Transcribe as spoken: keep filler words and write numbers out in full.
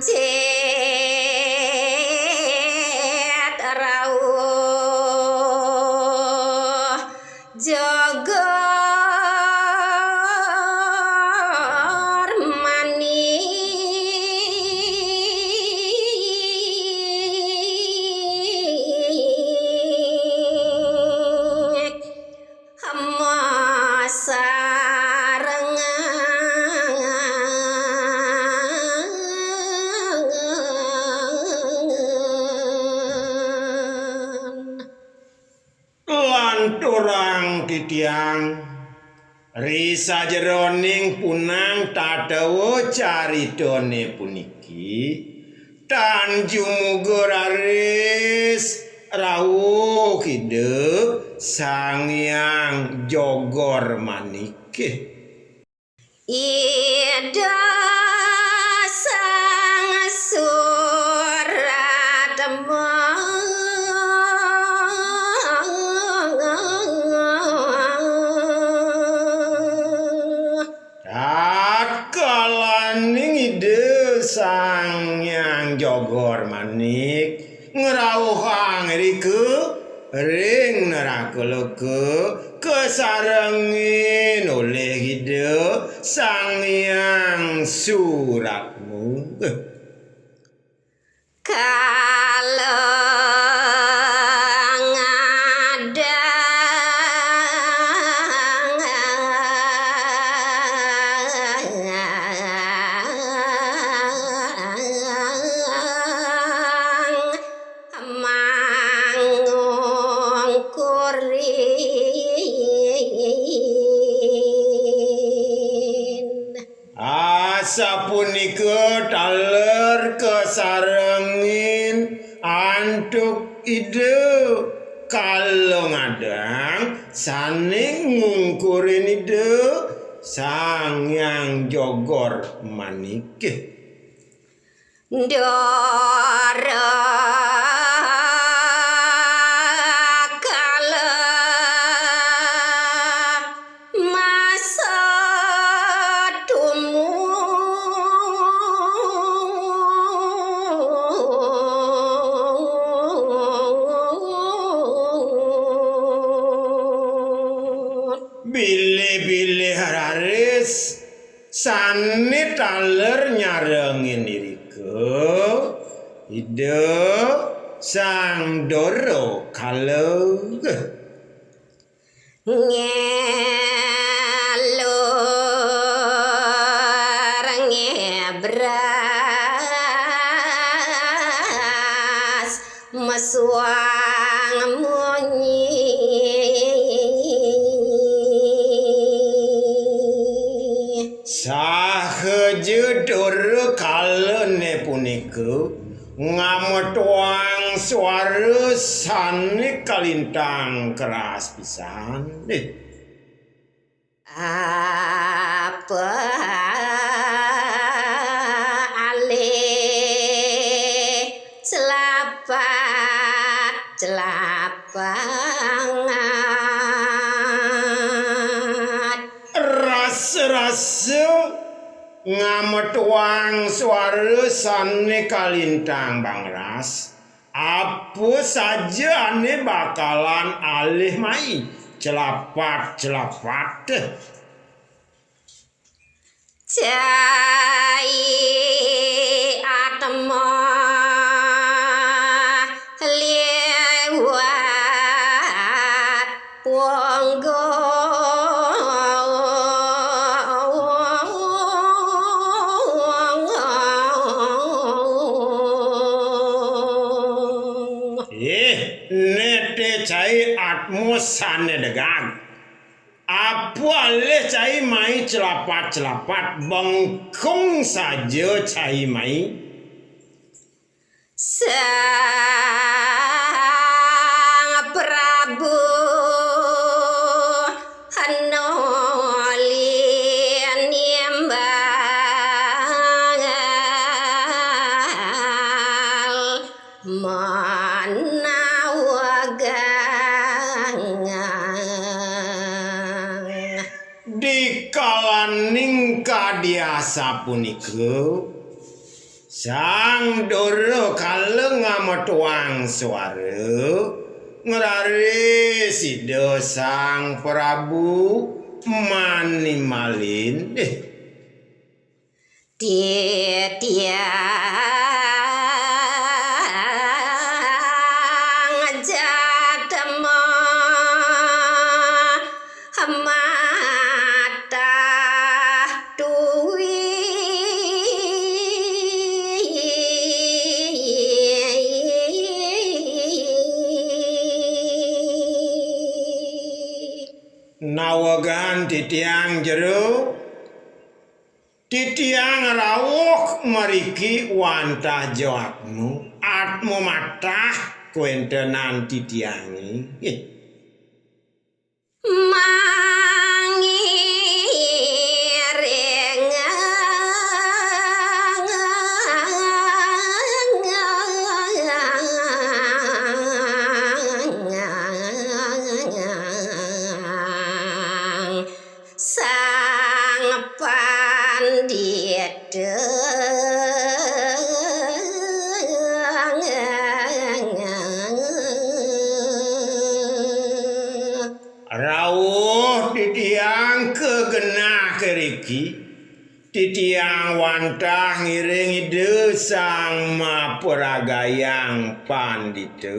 Kancit rauh jogor manik. Hema sarengan. Lanturang titiang, ri sajeroning punang tatawa caritane puniki, tan jumuga raris rauh Ida Sang Hyang Jogor Manik. Ida Sang Suratma. Tatkalaning Ida Sang Hyang Jogor Manik ngrauhang irika ring neraka loka, kasarengin olih Ida Sang Hyang Suratma. Kala ngadang mangungkurin. Asapunika taler kasarengin antuk Ida kala ngadang sane ngungkurin Ida Sang Hyang Jogor Manik. Ndara kala masa tumut. Bilih-bilih raris sane taler nyarengin irika, Ida Sang Dara Kala. Ngelur ngebras mesuang munyi. Sahaja Dara Kalane punika ngametuang suara sane kalintang keras pisan. Apa alih celapat celapangat. Rasa-rasa ngametuang suara sane kalintang bangras. Apa saja ane bakalan alih mai celapat-celapat. Cai atma liwat punggung. Musane degag. Apa alih cai mai celapat-celapat, bengkung saja cai mai. Sang Prabu nuli nimbal manawegang. Dikalaning kadi asapunika, Sang Dura kala ngametuang suara, ngraris Ida Sang Prabu manimalin. Titiang jatma matah tui. Nawegan titiang jero, titiang rauh mriki wantah jatma, atma matah kawentenan titiange. Mangiring Sang Pandita. Rauh titiang ka genah iriki, titiang wantah ngiring Ida Sang Maparagayang Pandita.